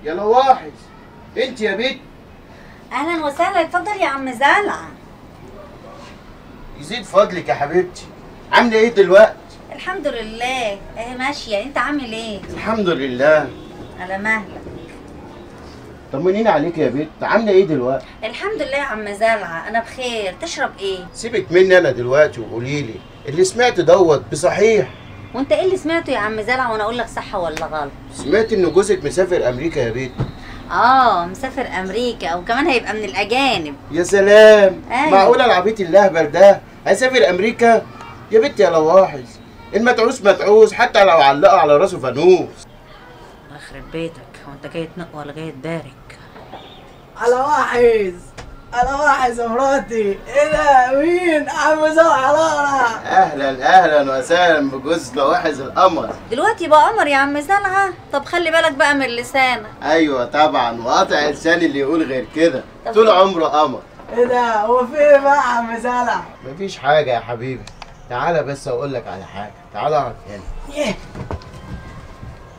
يا لواحظ، انت يا بنت. اهلا وسهلا، اتفضل يا عم زلعه. يزيد فضلك يا حبيبتي. عامله ايه دلوقتي؟ الحمد لله اهي ماشية، انت عامل ايه؟ الحمد لله. على مهلك. طمنيني عليك يا بنت، عامله ايه دلوقتي؟ الحمد لله يا عم زلعه، انا بخير. تشرب ايه؟ سيبك مني انا دلوقتي وقولي لي اللي سمعت دوت بصحيح. وانت ايه اللي سمعته يا عم زلعه وانا اقول لك صح ولا غلط؟ سمعت ان جوزك مسافر امريكا يا بنت. اه مسافر امريكا، وكمان هيبقى من الاجانب. يا سلام. أيوة. معقولة العبيط اللهبل ده هيسافر امريكا؟ يا بنت يا لواحظ، المتعوس متعوس حتى لو علقه على راسه فانوس. يخرب بيتك، هو انت جاي تنق ولا جاي تبارك؟ على واحظ، على واحظ يا مراتي. ايه ده؟ مين؟ عم زلعه القرع. اهلا اهلا وسهلا بجوز لواحظ القمر. دلوقتي بقى قمر يا عم زلعه؟ طب خلي بالك بقى من لسانك. ايوه طبعا، وقاطع لساني اللي يقول غير كده، طول عمره قمر. ايه ده؟ هو في ايه بقى يا عم زلعه؟ مفيش حاجة يا حبيبي، تعالى بس اقول لك على حاجة، تعالى اقعد هنا. ايه؟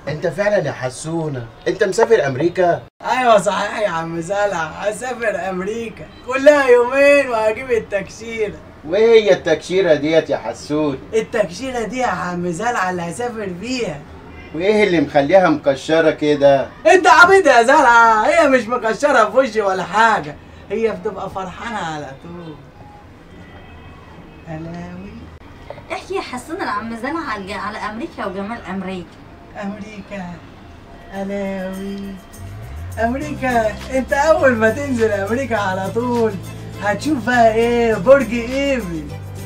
انت فعلا يا حسونه انت مسافر امريكا؟ ايوه صحيح يا عم زلعه، هسافر امريكا كلها يومين وهجيب التكشيره. وايه هي التكشيره ديت يا حسون؟ التكشيره دي يا عم زلعه اللي هسافر بيها. وايه اللي مخليها مكشره كده؟ انت عبيط يا زلعه، هي مش مكشره في وشي ولا حاجة، هي بتبقى فرحانة على طول. هلاوي. احكي يا حسونه لعم زلعه على امريكا وجمال امريكا. امريكا، هلاوي امريكا. انت اول ما تنزل امريكا على طول هتشوف بقى ايه؟ برج ايفل.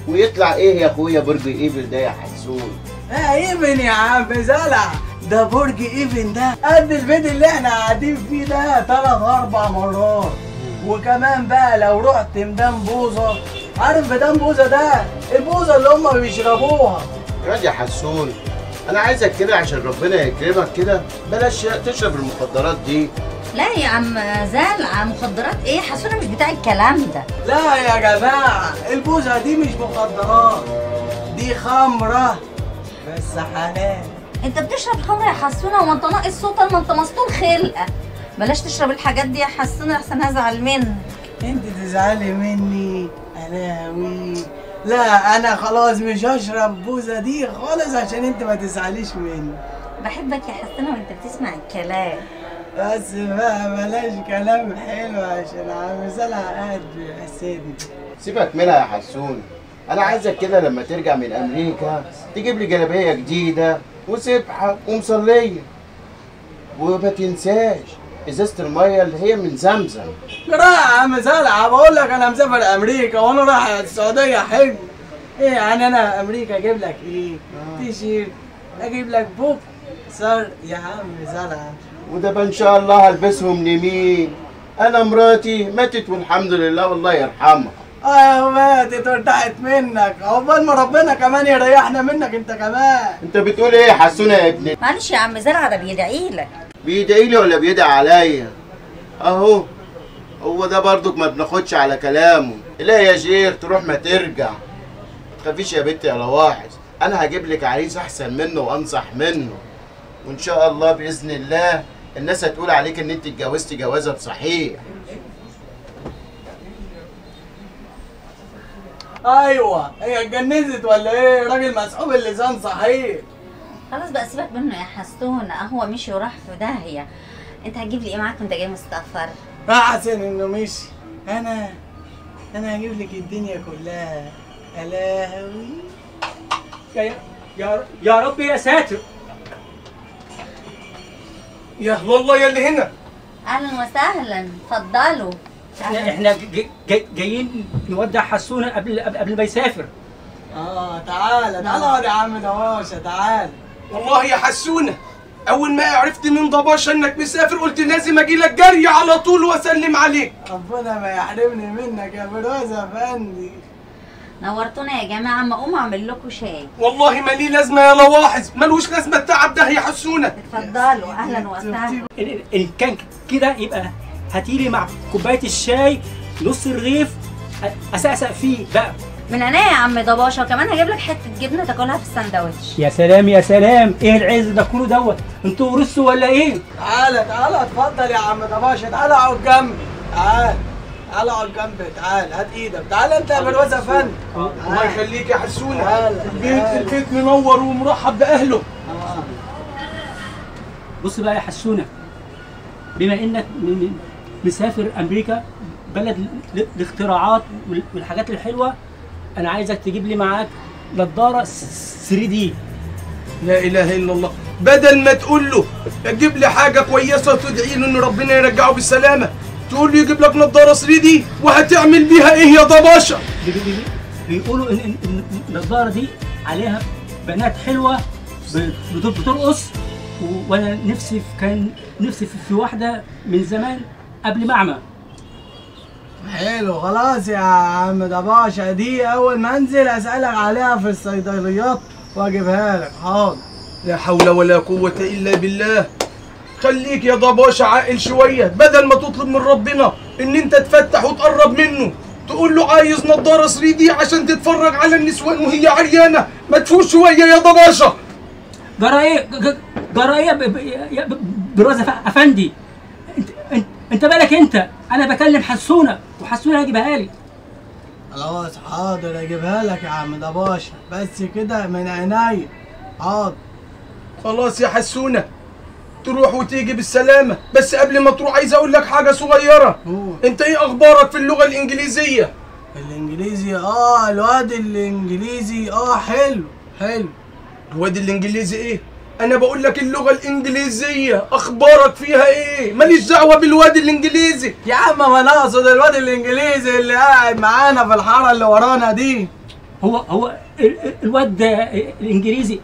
ويطلع ايه يا اخويا برج ايفل ده يا حسون؟ اه ايفل يا عم زلع، ده برج ايفل ده قد البيت اللي احنا قاعدين فيه ده 3 4 مرات. وكمان بقى لو رحت ميدان بوظه، عارف ميدان بوظه ده؟ البوظه اللي هم بيشربوها. يا حسون انا عايزك كده عشان ربنا يكرمك كده بلاش تشرب المخدرات دي. لا يا عم زلعه، مخدرات ايه؟ حسونه مش بتاع الكلام ده. لا يا جماعة، البوزه دي مش مخدرات، دي خمره بس حلال. انت بتشرب خمره يا حسونه وما انت ناقص صوتا، ما انت مسطول خلقه. بلاش تشرب الحاجات دي يا حسونه احسن هزعل منك. انت تزعلي مني؟ الاوي لا، انا خلاص مش هشرب بوزه دي خالص عشان انت ما تزعليش مني. بحبك يا حسونه وانت بتسمع الكلام. بس بقى بلاش كلام حلو عشان عم زلعه قاعد بيحسدني. سيبك منها يا حسون، انا عايزك كده لما ترجع من امريكا تجيب لي جلابية جديدة وسبحه ومصليه، وما تنساش ازازة المية اللي هي من زمزم. رايح يا عم زلعه، بقول لك انا مسافر امريكا وانا رايح السعودية حج. ايه يعني انا امريكا اجيب لك ايه؟ تيشيرت، اجيب لك بوك صار يا عم زلعه. وده بقى ان شاء الله هلبسهم لمين؟ انا مراتي ماتت والحمد لله والله يرحمها. اه ماتت وارتاحت منك، عقبال ما ربنا كمان يريحنا منك انت كمان. انت بتقول ايه يا حسونه يا ابني؟ معلش يا عم زلعه، ده بيدعي لك. بيدعي لي ولا بيدعي عليا؟ اهو هو ده برضك ما بناخدش على كلامه. لا يا شيخ تروح ما ترجع. ما تخافيش يا بنتي يا لواحظ، انا هجيب لك عريس احسن منه وانصح منه، وان شاء الله باذن الله الناس هتقول عليك ان انت اتجوزتي جوازه بصحيح. ايوه هي اتجنزت ولا ايه؟ راجل مسحوب اللسان صحيح. خلاص بقى سيبك منه يا حسون، اهو مشي وراح في داهية. انت هتجيب لي ايه معاك وانت جاي من السفر؟ احسن انه مشي. انا هجيب لك الدنيا كلها. الاهوي يا يا رب يا ساتر. يا والله يا اللي هنا. اهلا وسهلا، اتفضلوا. احنا جايين نودع حسونه قبل ما يسافر. تعالى تعالى اقعد يا عم ضباشه، تعالى. والله يا حسونه اول ما عرفت من ضباشه انك مسافر قلت لازم اجي لك جري على طول واسلم عليك. ربنا ما يحرمني منك يا فيروز يا فندي. نورتونا يا جماعة، اما اقوم اعمل لكم شاي. والله ما ليه لازمه يا لواحظ، ملوش لازمه التعب ده يا حسونه. اتفضلوا، اهلا وسهلا. ان كان كده يبقى هاتيلي مع كوباية الشاي نص الرغيف اسقسق فيه بقى. من عينيا يا عم ضباشه، وكمان هجيب لك حتة جبنه تاكلها في السندوتش. يا سلام يا سلام، ايه العز ده كله دوت؟ انتوا ورثوا ولا ايه؟ تعالى تعالى اتفضل يا عم ضباشه، تعالى اقعد جنبي، تعالى تعالى اقعد جنبي، تعالى هات ايدك، تعالى انت يا برواز يا فندم. الله يخليك يا حسونه. البيت منور ومرحب باهله. بص بقى يا حسونه، بما انك مسافر امريكا بلد الاختراعات والحاجات الحلوة، انا عايزك تجيب لي معاك نضاره 3D. لا اله الا الله، بدل ما تقول له جيب لي حاجة كويسة وتدعي له ان ربنا يرجعه بالسلامة، تقول له يجيب لك نضاره 3D، وهتعمل بيها ايه يا ضباشه؟ بيقولوا ان النضارة دي عليها بنات حلوة بترقص، وانا نفسي كان نفسي في واحدة من زمان قبل ما اعمى. حلو خلاص يا عم ضباشه، دي اول ما انزل اسالك عليها في الصيدليات واجيبها لك. حاضر. لا حول ولا قوة الا بالله. خليك يا ضباشه عاقل شوية، بدل ما تطلب من ربنا ان انت تفتح وتقرب منه، تقول له عايز نضاره 3D عشان تتفرج على النسوان وهي عريانه. ما تفوش شوية يا ضباشه. جرى ايه؟ جرى ايه يا برواز افندي؟ انت بالك انت؟ انا بكلم حسونه وحسونه هيجيبها لي. خلاص حاضر اجيبها لك يا عم ضباشه، بس كده من عينيا. حاضر. خلاص يا حسونه، تروح وتيجي بالسلامة. بس قبل ما تروح عايز اقول لك حاجة صغيرة. انت ايه اخبارك في اللغة الانجليزية؟ الانجليزي؟ الواد الانجليزي حلو حلو. الواد الانجليزي ايه؟ انا بقول لك اللغة الانجليزية اخبارك فيها ايه؟ ماليش دعوه بالواد الانجليزي يا عم. ما انا اقصد الواد الانجليزي اللي قاعد معانا في الحارة اللي ورانا دي. هو الواد الانجليزي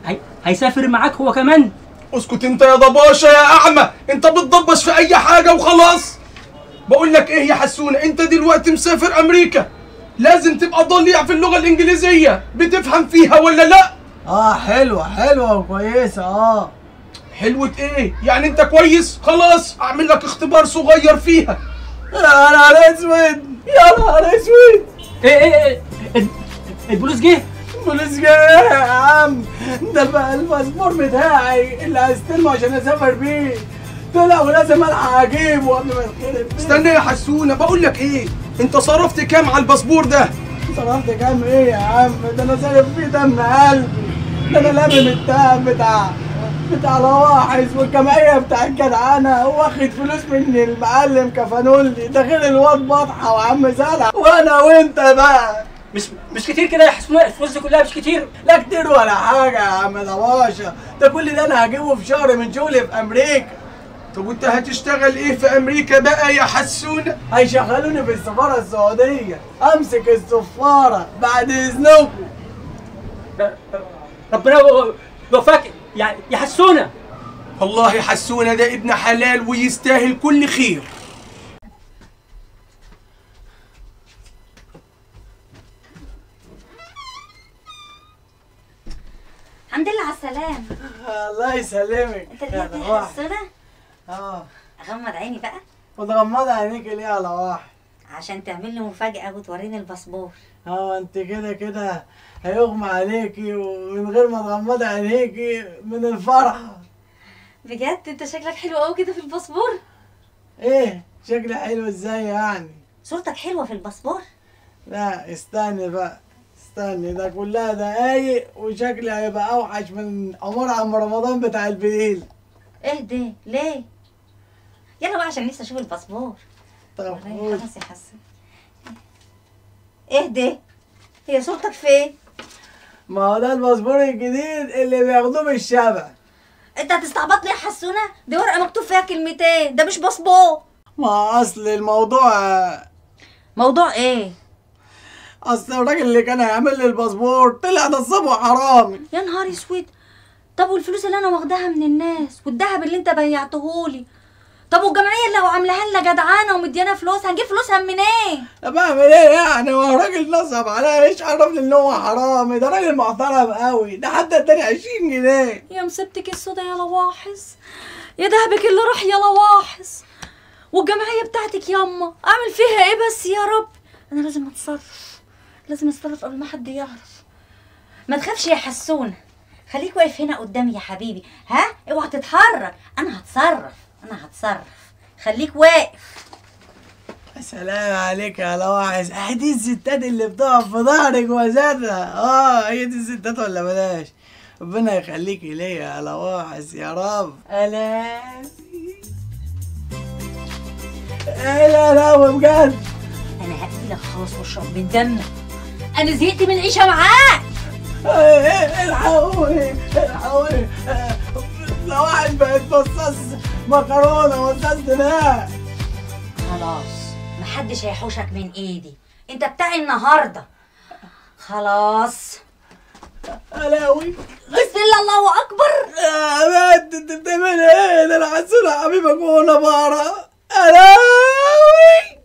هيسافر معاك هو كمان؟ اسكت انت يا ضباشه يا اعمى، انت بتضبش في اي حاجة وخلاص. بقول لك ايه يا حسونه، انت دلوقتي مسافر امريكا، لازم تبقى ضليع في اللغة الانجليزية، بتفهم فيها ولا لا؟ حلوة حلوة وكويسة. حلوة ايه؟ يعني انت كويس؟ خلاص اعمل لك اختبار صغير فيها. يا نهار اسود يا نهار اسود. ايه ايه البوليس جه؟ البوليس جه ايه يا عم؟ ده الباسبور بتاعي اللي هستلمه عشان اسافر بيه طلع، ولازم الحق اجيبه قبل ما يتخرب. استنى يا حسونه، بقول لك ايه، انت صرفت كام على الباسبور ده؟ صرفت كام ايه يا عم؟ ده انا صارف فيه دم قلبي، ده انا لامم الدهب بتاع لواحظ والجمعية بتاع الجدعنه، واخد فلوس من المعلم كفانولي، ده غير الواد بطحه وعم زرع وانا وانت بقى. مش كتير كده يا حسونه؟ الفلوس دي كلها مش كتير؟ لا كتير ولا حاجة يا عم ضباشه، ده كل ده انا هجيبه في شهر من شغلي في امريكا. طب وانت هتشتغل ايه في امريكا بقى يا حسونه؟ هيشغلوني في السفارة السعودية، امسك الصفاره بعد اذنكم. ربنا يوفقك يا حسونه. والله حسونه ده ابن حلال ويستاهل كل خير. الحمد لله على السلامة. الله يسلمك. انت رجعت يا حسونه؟ اغمض عيني بقى؟ وتغمضي عينيك ليه يا لواحد؟ عشان تعمل لي مفاجأة وتوريني الباسبور. انت كده كده هيغمى عليكي ومن غير ما تغمضي عينيكي من الفرحة. بجد انت شكلك حلو قوي كده في الباسبور. ايه شكلي حلو ازاي يعني؟ صورتك حلوة في الباسبور؟ لا استني بقى استني، ده كلها دقايق وشكلي هيبقى اوحش من عمر عم رمضان بتاع البليل. اهدي ليه؟ يلا بقى عشان نفسي اشوف الباسبور. طب خلاص يا حسن اهدي. هي صورتك فين؟ ما هو ده الباسبور الجديد اللي بياخدوه من الشبه. انت هتستعبطني يا حسونه؟ دي ورقة مكتوب فيها كلمتين، ده مش باسبور. ما اصل الموضوع. موضوع ايه؟ اصل الراجل اللي كان هيعمل لي الباسبور طلع نصاب وحرامي. يا نهار اسود. طب والفلوس اللي انا واخداها من الناس والذهب اللي انت بيعتهولي، طب والجمعية اللي هو عاملاها لنا جدعانه ومديانا فلوس، هنجيب فلوسها منين؟ طب اعمل ايه يعني؟ هو الراجل نصب عليا، ايش عرفني ان هو حرامي؟ ده راجل محترم قوي، ده حتى اداني 20 جنيه. يا مصيبتك السودا يا لواحظ، يا دهبك اللي راح يا لواحظ، والجمعية بتاعتك ياما اعمل فيها ايه بس يا رب؟ انا لازم اتصرف، لازم اتصرف قبل ما حد يعرف. ما تخافش يا حسونه، خليك واقف هنا قدامي يا حبيبي. ها اوعى تتحرك، انا هتصرف، انا هتصرف، خليك واقف. يا سلام عليك يا لواحظ، دي الستات اللي بتقف في ظهرك وزادها. هي دي الستات ولا بلاش. ربنا يخليكي ليا يا لواحظ يا رب. الا لا لا بجد انا هقتلك خلاص واشرب من دمك، انا زهقت من العيشة معاك. الحقوني الحقوني، لواحظ بقت بصاص مكرونه، بصاص دماغ. خلاص محدش هيحوشك من ايدي، انت بتاعي النهارده خلاص. الاوي بسم الله الله اكبر. يا بنت انت بتعمل ايه؟ ده انا حسونه حبيبك وانا بقرا. الاوي.